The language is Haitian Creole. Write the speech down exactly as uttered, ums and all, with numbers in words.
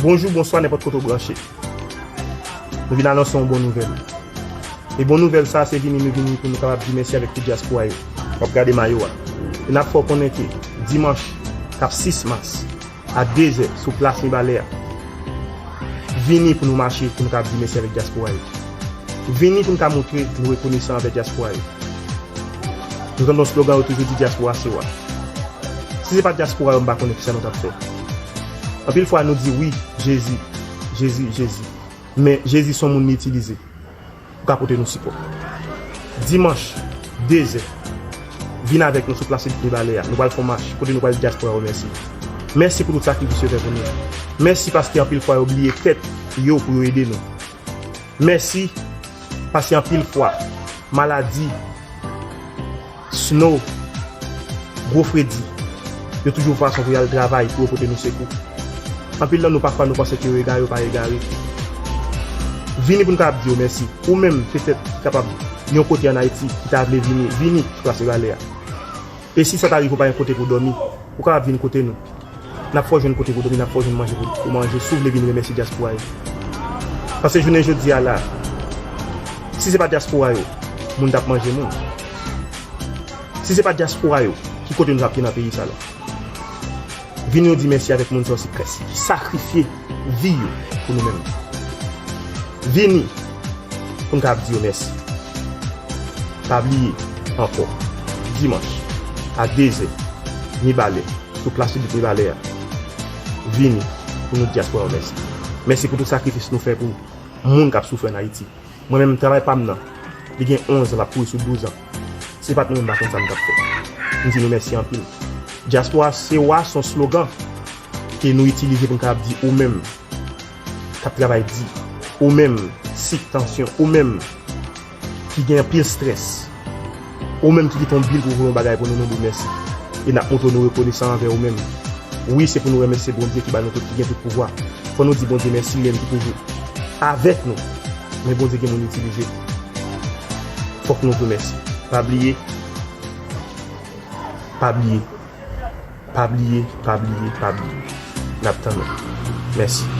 Bonjou, bonswa, nenpòt kote w branche. Nou vin anonse yon bon nouvèl. E bon nouvèl sa, se vini nou vini pou nou kapab di mèsi avèk tout dyaspora yo. W ap gade mayo a. E n ap fè w konnen ke dimanch k ap sis mas a dezè sou plas Mibalè a, vini pou nou mache, pou nou kapab di mèsi avèk dyaspora yo. Vini pou nou ka montre nou rekonesan anvè dyaspora yo. Nou tande yon slogan yo toujou di dyaspora se wa. Si se pa dyaspora yo, m pa konnen kisa nou t ap fè. Anpil fwa nou di wi, Jezi, Jezi, Jezi. Men Jezi se yon moun li itilize pou ka pote nou sipò. Dimanch, dezè, vin avèk nou sou plas Mibalè a. Nou pral fè yon mach kote nou pral di dyaspora yo mèsi. Mèsi pou tout sakrifis yo fè pou nou. Mèsi paske anpil fwa yo bliye tèt yo pou yo ede nou. Mèsi paske anpil fwa maladi, snow, gwo fredi, yo toujou fason pou y al travay, pou yo pote nou sekou. Anpil nan nou pafwa nou panse ke yo egare, yo pa egare. Vini pou n kapab di yo mèsi. Ou menm, petèt, ki kapab yon kote ann Ayiti, ki ta vle vini, vini sou plas Mibalè a. E si sa ta rive ou pa gen kote pou dòmi, ou kapab vin kote nou. N ap fè w jwenn kote pou dòmi, n ap fè w jwenn manje pou, pou manje, si w vle vin remèsye dyaspora yo. Paske jounen jodi a la, si se pa dyaspora yo, moun t ap manje moun. Si se pa dyaspora yo, ki kote nou t ap ye nan peyi sa la? Vini nou di mèsi avèk moun sa yo, se kès ki sakrifye vi yo pou nou menm. Vini pou n kapab di yo mèsi. Pa bliye ankò, dimanch a dezè, Mibalè, sou plas piblik Mibalè a, vini pou nou di dyaspora yo mèsi. Mèsi pou tout sakrifis nou fè pou moun k ap soufri ann Ayiti. Mwen menm, travay pa m nan, li gen onz an, l ap kouri sou douz an. Si se pa t nou menm, m pa konn sa m t ap fè. M di nou mèsi anpil. Dyaspora se wa, se yon slogan ke nou itilize pou n kapab di ou menm k ap travay di, ou menm, sik, tansyon, ou menm ki gen anpil estrès, ou menm ki kite yon bil pou voye yon bagay pou nou, nou di w mèsi. E n ap montre w nou rekonesan anvè ou menm. Wi, se pou nou remèsye Bondye ki ba nou tout, ki gen tout pouvwa. Fò nou di Bondye mèsi, li menm ki toujou avèk nou. Men Bondye gen moun li itilize. Fòk nou di w mèsi. Pa bliye, pa bliye, pa bliye, pa bliye, pa bliye. N ap tann ou. Mèsi.